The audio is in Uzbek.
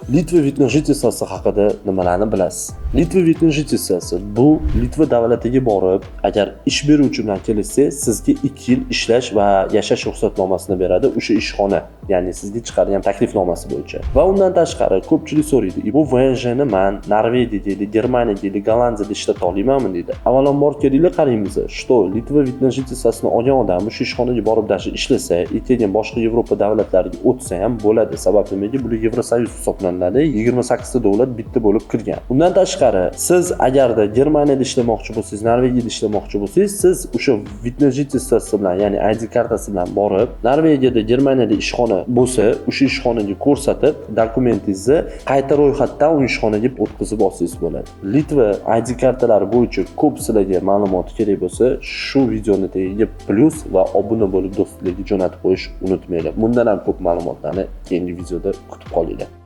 Litva вид на жительство si haqida nimalarni bilasiz? Litva вид на жительство si bu Litva davlatiga borib, agar ish beruvchi bilan kelishsangiz, sizga 2 yil ishlash va yashash ruxsatnomasini beradi o'sha ishxona, ya'ni sizga chiqargan taklifnomasi bo'yicha. Va undan tashqari ko'pchilik so'raydi: "Bu ВНЖ ni man Norvegiyada или Germaniyada или Gollandiyada ishlata olmaymanmi?" deydi. Avvalambor kelinglar, qaraymiz, что Litva вид на жительство sini olgan odam o'sha ishxonaga borib даже ishlasa, keyin boshqa Yevropa davlatlariga o'tsa ham bo'ladi. Sabab nimaga? Bular Yevrosoyuz hisoblanadi. 28 ta davlat bitta bo'lib kirgan. Undan tashqari, siz agarda Germaniyada ishlamoqchi bo'lsangiz, Norvegiyada ishlamoqchi bo'lsangiz, siz o'sha вид на жительство si bilan, ya'ni ID kartasi bilan borib, Norvegiyada, Germaniyada ishxona bo'lsa, o'sha ishxonaga ko'rsatib, dokumentingizni qayta ro'yxatdan u ishxonaga o'tkazib olsangiz bo'ladi. Litva ID kartalari bo'yicha ko'p sizlarga ma'lumot kerak bo'lsa, shu videoni tagiga plyus va obuna bo'lib do'stlarga jo'natib qo'yish unutmanglar. Bundan ham ko'p ma'lumotlarni keyingi videoda kutib qolinglar.